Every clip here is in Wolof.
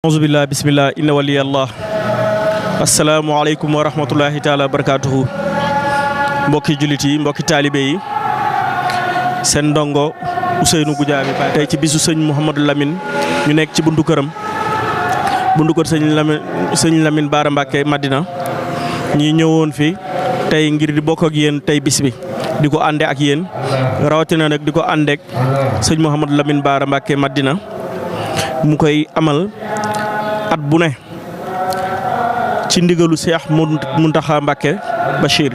auzubillah bismillah inna waliyallah asalaamualeykum wa rahmatullahi taala wa barakatuhu mbokki jullit yi mbokki taalibe yi seen ndongo Ousseynou Goudiaby Ba tey ci bisu sëñ Mouhamadou Lamine ñu nekk ci buntu këram buntu kër sëñ Lamine Bara Mbacké Madina ñi ñëwoon fi tey ngir di bokk ak yéen tey bis bi di ko ànde ak yéen rawatina nag di ko àndeek sëñ Mouhamadou Lamine Bara Mbacké Madina mu koy amal at bu ne ci ndigalu Cheikh Mountakha Mbacké Bachir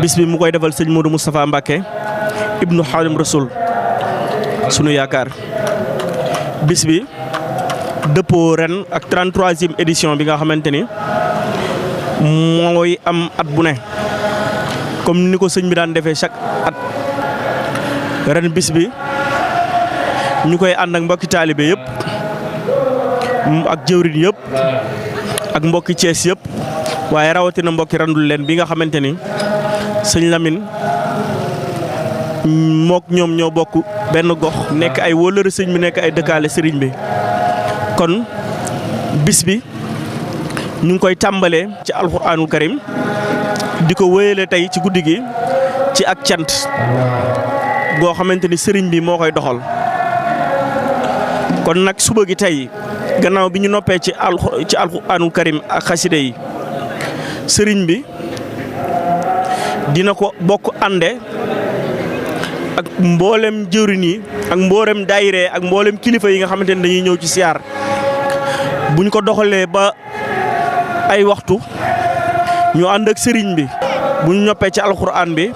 bis bi mu koy defal sëñ Modou Moustapha Mbacké ibnu Xaadim Rasul sunu yaakaar bis bi dëppoo ren ak 33e édition bi nga xamante ni mooy am at bu ne comme ni ko sëñ bi daan defee chaque at ren bis bi ñu koy ànd ak mbokki taalibe yëpp ak jëwriñ yëpp ak mbokki Cees yëpp waaye rawatina mbokki randul leen bi nga xamante ni sëñ Lamine mook ñoom ñoo bokk benn gox nekk ay wóllëre sëñ bi nekk ay dëkkaale sëriñ bi kon bis bi ñu ngi koy tàmbalee ci alxuraanul karim di ko wéyale tey ci guddi gi ci ak cant goo xamante ni sëriñ bi moo koy doxal kon nag suba gi tey gannaaw bi ñu noppee ci alxuraanul karim ak xaside yi sëriñ bi dina ko bokk ànde ak mboolem jëwriñ yi ak mboolem daayire ak mboolem kilifa yi nga xamante ne dañuy ñëw ci siyaar buñ ko doxalee ba ay waxtu ñu ànd ak sëriñ bi bu ñu noppee ci alxuraan bi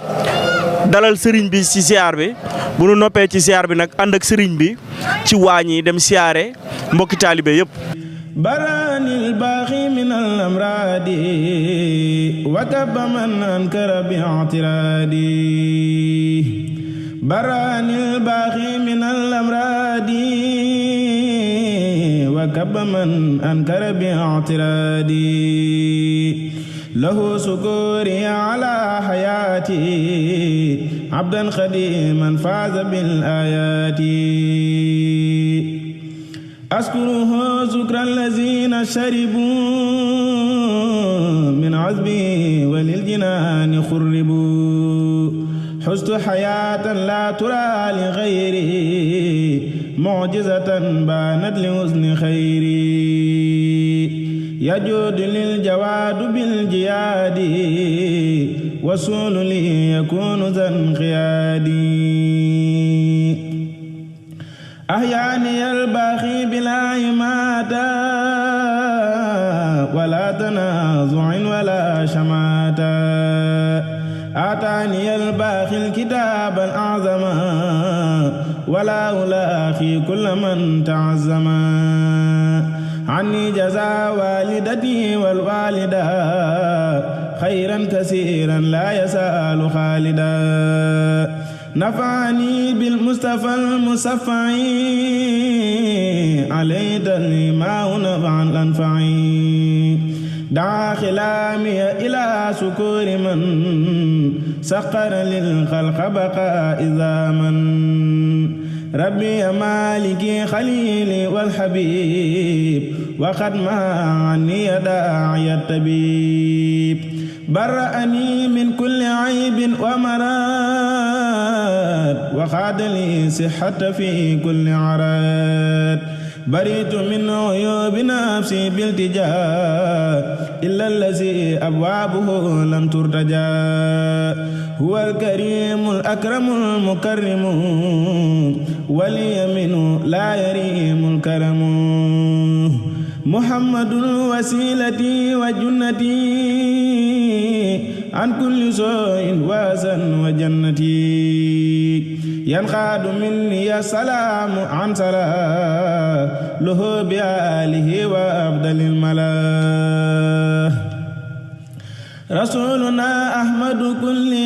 dalal sëriñ bi ci siyaar bi bu ñu noppee ci siyaar bi nag ànd ak sëriñ bi ci waañ yi dem siyaare mbokki taalibe yëpp. baraanil baaxi minal amraadi wa kabba man ankara bi i'tiraadi baraanil baaxi minal amraadi wa kabba man ankara bi i'tiraadi lahu sukuri ala hayaati abdan xadiman faaza bil ayaati askuruhu zukra allazina sharibu min azbi walil jinaani xurribu xustu xayaatan laa turaa li xayri mucjizatan baanat li husni xayri yajuudu lil jawaadu bil jiyaadi wasuulu li yakuunu zan qiyaadi ahyaani albaaxi bilaa imaata wala tanaazuin wala shamaata aataani albaaxi alkitaaba alazama wala ulaaxi kulla man taazama anni jazaa waalidati walwaalida xayran kasiiran laa yasaalu xaalida nafaani bil mustafa al musaffa'i alayta limaa nafa'an lanfa'i daa xilaami ila sukuri man saqara lil xalqa baqaa izaaman rabbi maliki xalili wal habib wa qad maani daa'iya tabib barra'ani min kulli aybin wa marad wa xaadali sihhata fi kulli arad baritu min uyubi nafsi biltijaa illa allazi abwaabuhu lam turtaja huwa alkarimu alakramu almukarrimu waliyaminu laa yarimu alkaramu muhammadun wasilati wa junnati an kulli soo'in waasan wa jannati yanqaadu minni ya salaamu an salaaluhu bi aalihi wa afdalil malaah rasuuluna ahmadu kulli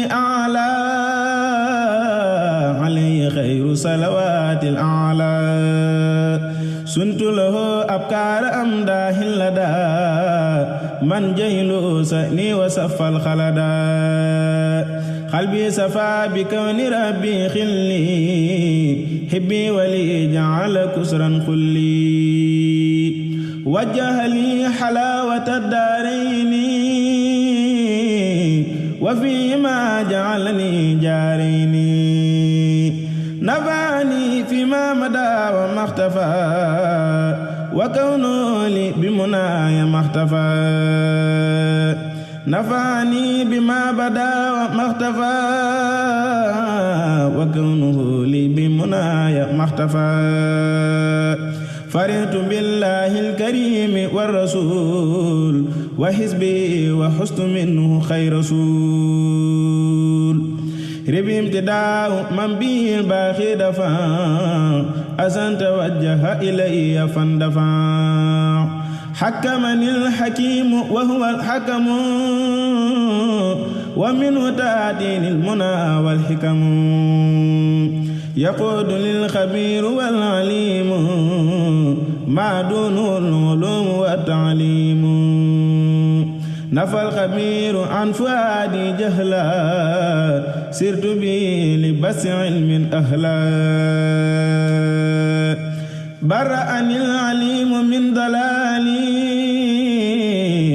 a'laa alayhi xayru salawaatil a'laa suntu lahu abkaara amdaahin ladaa man jaylu sa'ni wa saffal xaladaa qalbi safaa bi kawni rabbi xilli hibbi wali ja'ala kusran kulli وجه لي حلاوة الدارين وفيما جعلني جارين نفعني فيما مدى وما اختفى وكونه لي بمنايا ما اختفى نفعني بما بدا وما اختفى وكونه لي بمنايا ما اختفى فرحت بالله الكريم والرسول وحزبي وحسن منه خير رسول ربي امتداء من به الباخي دفع أسن توجه إلي فاندفع حكمني الحكيم وهو الحكم ومنه تأتيني المنى والحكم يقود للخبير والعليم ما دونه العلوم والتعليم نفى الخبير عن فؤادي جهلا سرت به لبس علم أهلا برأني العليم من ضلالي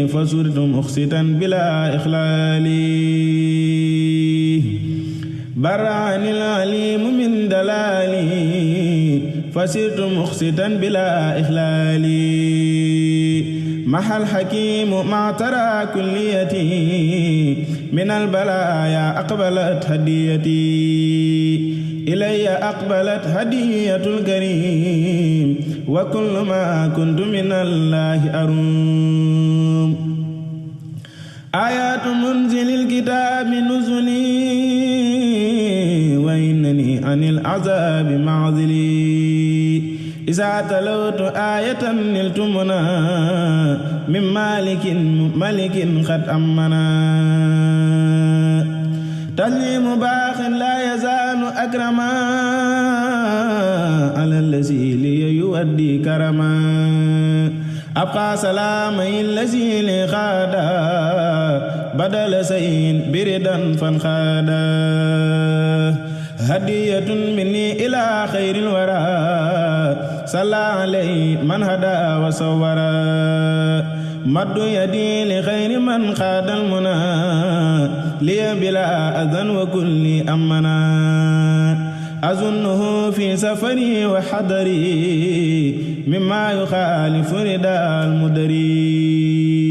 فصرت مخستا بلا إخلال برأني العليم من دلالي فصرت مخستا بلا إخلال محى الحكيم مع ترى كليتي من البلايا أقبلت هديتي إلي أقبلت هدية الكريم وكل ما كنت من الله أروم آيات منزل الكتاب نزلي وإنني عن العذاب معزلي إذا تلوت آية نلت منى من ملك قد أمنا تسليم باخ لا يزال أكرما على الذي لي يؤدي كرما أبقى سلامي الذي لي خادا بدل سين بردا فانخادا هدية مني إلى خير الورى صلى عليه من هدى وصورا مد يدي لخير من خاد المنى لي بلا أذن وكل أمنا أظنه في سفري وحضري مما يخالف رداء المدري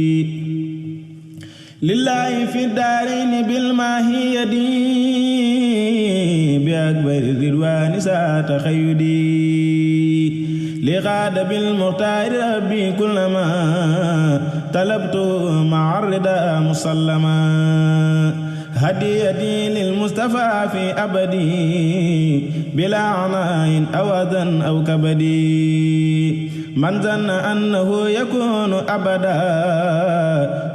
لله في الدارين بالماهية بأكبر الرضوان ساعة خيدي لغاد بالمختار ربي كلما طلبت مع الرداء مسلما هديتي للمصطفى في أبدي بلا عناء أو أذى أو كبدي من ظن أنه يكون أبدا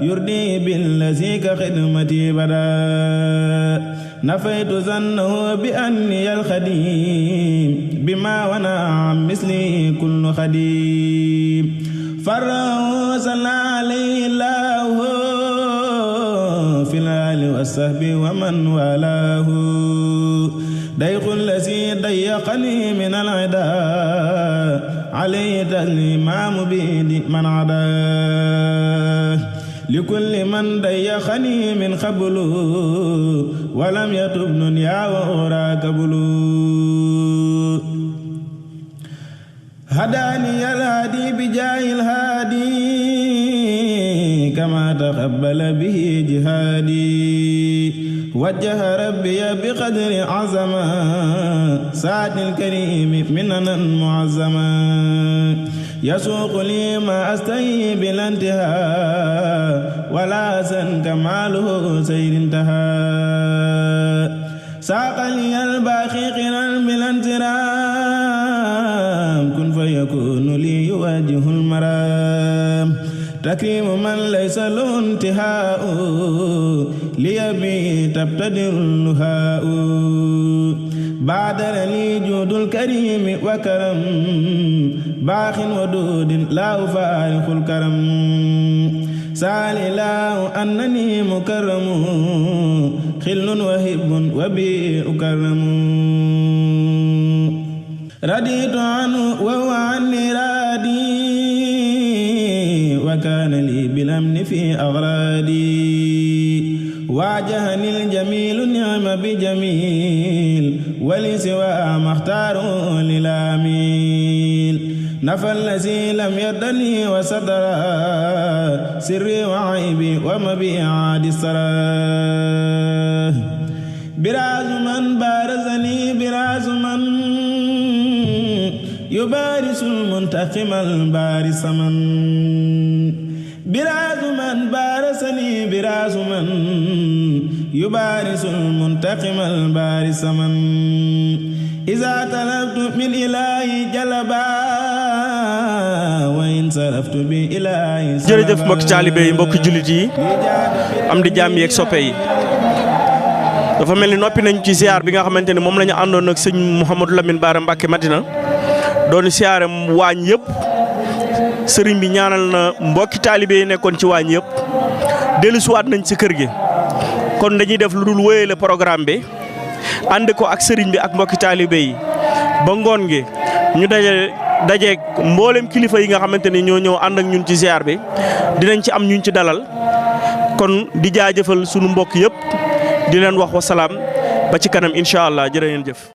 يردي بالذي كخدمتي بدا نفيت ظنه بأني الخديم بما ونع مثلي كل خديم فرعه صلى عليه الله في الآل والصحب ومن والاه ضيق الذي ضيقني من العداء عليه الإمام بيد من عداه لكل من ضيقني من قبل ولم يتب دنيا وأخرى قبل هداني الهادي بجاه الهادي كما تقبل به جهادي وجه ربي بقدر عظمة سعد الكريم مننا معظمة يسوق لي ما أستهي بلا انتهاء ولا سن كماله سير انتهى ساق لي الباقي قرا بلا انترام كن فيكون لي يواجه المرام تكريم من ليس له انتهاء ليبي تبتدر اللهاء بادر لي جود الكريم وكرم باخ ودود لا أفارق الكرم سال الله أنني مكرم خل وهب وبي أكرم رضيت عنه وهو عني رادي كان لي بالأمن في أغرادي واجهني الجميل النعم بجميل ولسوى ما اختاروا للامين نفى الذي لم يردني وستر سري وعيبي ومبيعات السراه براز من بارزني براز من يبارس المنتقم البارس من براز من بارسني براز من يبارس المنتقم البارس من إذا طلبت من إلهي جلبا وإن صرفت بإلهي jërëjëf mbokki taalibe yi mbokki jullit yi am di jàmm yeeg soppe yi dafa mel ni noppi nañ ci ziar bi nga xamante ne moom la ñu àndoon ak sëñ Mouhamadou Lamine Bara Mbacké Madina doon siyaare waañ yëpp sëriñ bi ñaanal na mbokki taalibe yi nekkoon ci waañ yëpp dellusiwaat nañ ci kër gi kon dañuy def lu dul wéyale programme bi ànd ko ak sëriñ bi ak mbokki taalibe yi ba ngoon gi ñu dajeeg mboolem kilifa yi nga xamante ni ñoo ñëw ànd ak ñun ci ziar bi dinañ ci am ñun ci dalal kon di jaajëfal sunu mbokk yëpp di leen wax wasalaam ba ci kanam incha allah jërë ngeen jëf.